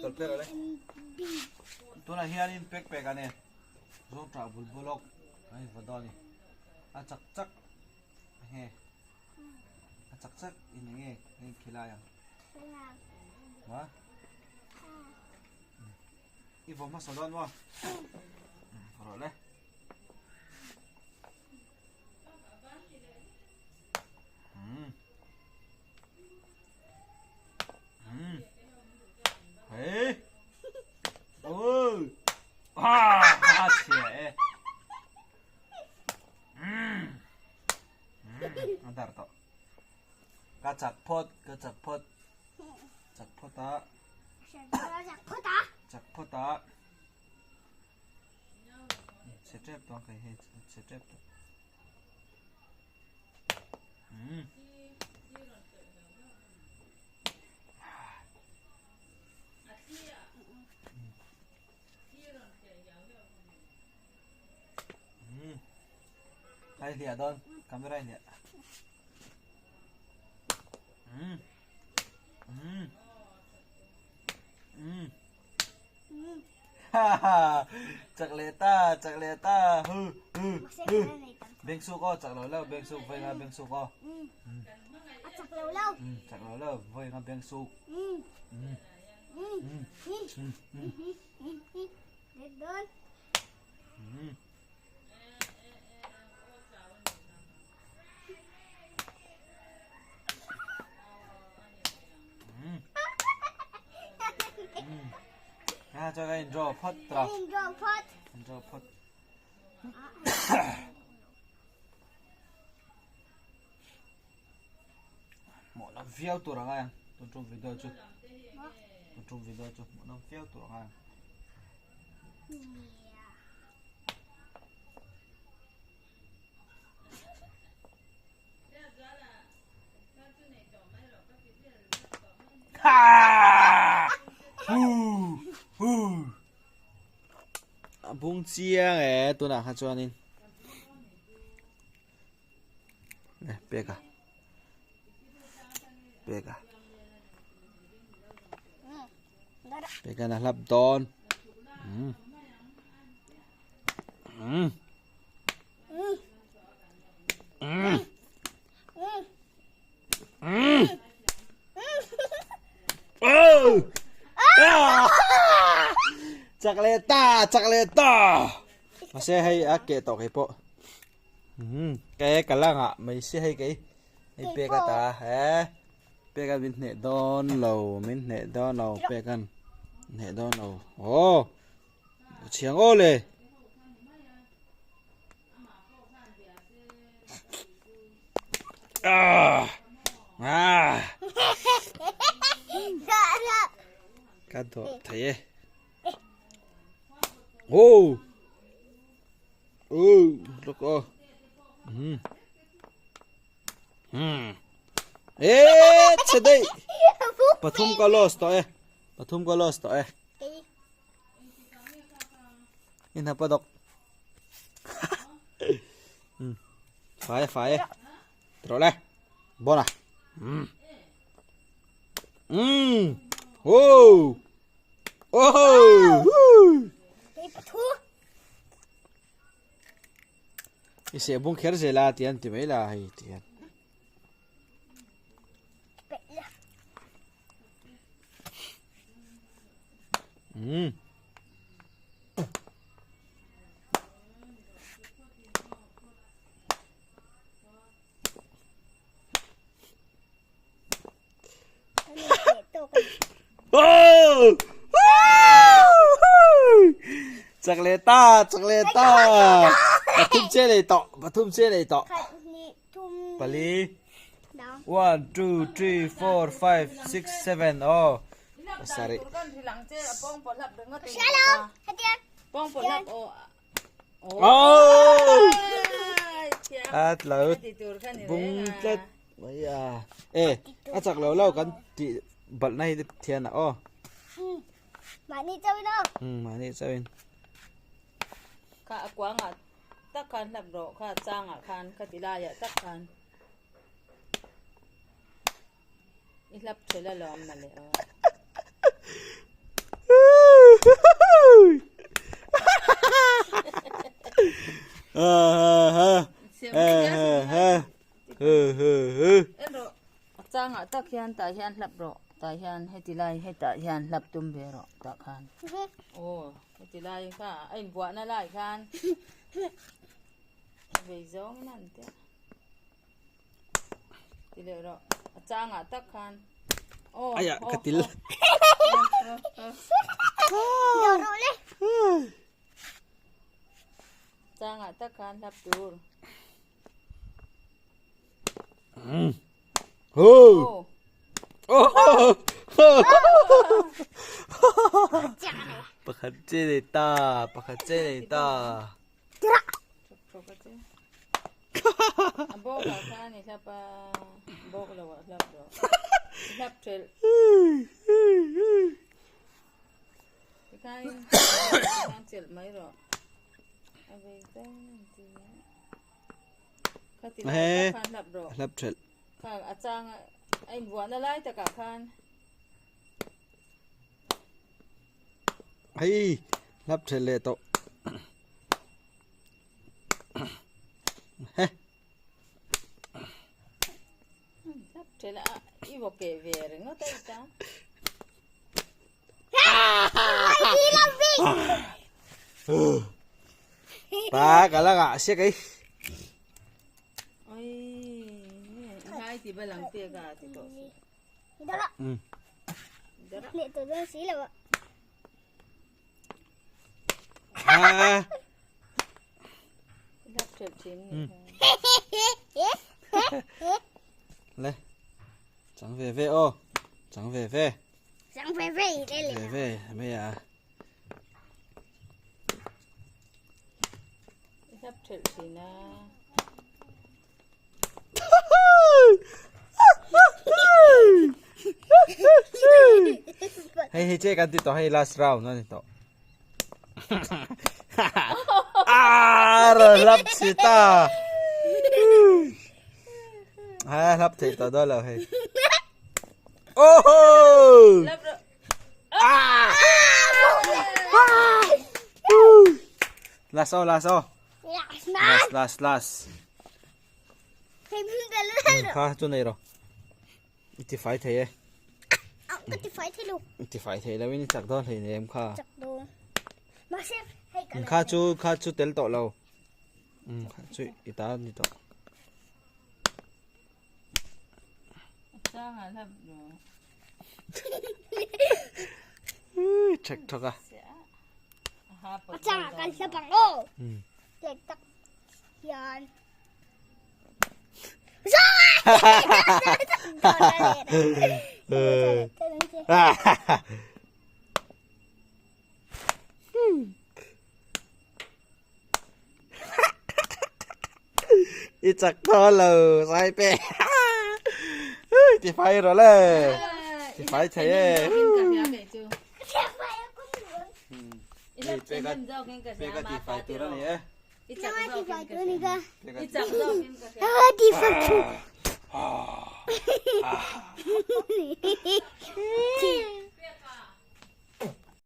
Tawlh pek ale. Tunah hianin pek pek a nen zawngṭah bul bulawk a invaw dawn a ni. A chak chak nge a chak chak in enge a inkhilai ang. Ma? I vaw hmasa dawn maw? Rawh le. Hey. Oh. Ah, a chhia e. A dar tawh. Ka chak phawt, ka chak phawt. Chak phawt a. Chak phawt a. Chhe tep tawh kai hei, chhe tep tawh. Ai hliah dawn, camera i hliah. Chak leh ta, chak leh ta. Hu hu hu. Beng suk aw, chak lo lo, beng suk vawi nga beng suk aw. A chak lo lo. Chak lo lo, vawi nga beng suk. Let dawn. À, cho cái draw phật rồi. Draw phật. Draw phật. Mộ nó viêu tụi rồi anh. Tụi trung video chú. Tụi trung video chú. Mộ nó viêu tụi rồi anh. A bung chiang e tunah kha chuanin e pek a pek a pek a hlap dawn um um Chak leh ta, chak leh ta. Mahse hei a keh tawh kei pawh. Ke ka la ngah mai si hei kei. Hei pek a ta he. Pek a min hneh dawn lo, min hneh dawn lo pek an hneh dawn lo. Oh. Chiang aw le. Ah! Ah! Ka dawh thei e. Oh! Oh, look oh. Eh, chhe dei. Pathum ka lost tawh e. Pathum ka lost tawh e. In hapa dawk. Fai e fai e. Trawh le. Bona. Oh. Oh. I seh bung kher zel a tian ti mai la hei tian. Mm. Oh! Chak leh ta, chak leh ta. Pathum che leh tawh, pathum che leh tawh. Pali. One, two, three, four, five, six, seven. Oh. Pasarih. Oh! At lo bung tlat mai a. E, a chak lo lo kan ti balh na hi thian a aw. Mahni chauhin aw. Mahni chauhin. Kha a kuangah tak khan hlap rawh kha changah khan kha ti laiah tak khan i hlap thel alawm mawle aw. changah tak hian tah hian hlap rawh tah hian heti lai hetah hian hlap tum ve rawh tah khan aw heti lai kha a inbuahna lai khan a vei zawng in a an tia ti leh rawh a changah tak khan aw Aiah ka til. Changah tak khan hlap tur. Oh. Oh. Pakhat che nei ta, pakhat che nei ta. A bawk ah khan i hlap a, bawk lo ah hlap rawh. I hlap thelh. Tikhain khan chelh mai rawh. A vei zau an ti a. Kha ti lai tak khan hlap rawh. Hlap thelh. Kha a chang a invuahna lai takah khan. Hei hlap thelh leh tawh. He. Hlap thelh a i vaw keh ve ringawt a i ta. Pa ka la ngah siak ei. Oi, hai ti balang te ka ti to. Ừ. À. Le. Chang ve ve ô. Chang ve ve. Chang ve ve le le. Ve ve me à. Hei hei che kan ti tawh hei last round a ni tawh. Ah rawn hlap si ta. Ha hlap thei tawh dawn lo hei. Oh! Ah! Last oh last oh. Last last last. Kha chu nei rawh. I ti fai thei e. Ka ti fai thei lo. I ti fai thei lo in i chak dawn hlei nem kha. Chak dawn. Mahse hei ka Kha chu kha chu tel tawh lo. Um kha chu i ta ni tawh. Chek thawk a. A changah kan hla bang aw. Tek tak hian. I chak thaw lo sai pe. Ti fai rawh le. Ti fai thei e. Peka ti fai tur a ni e.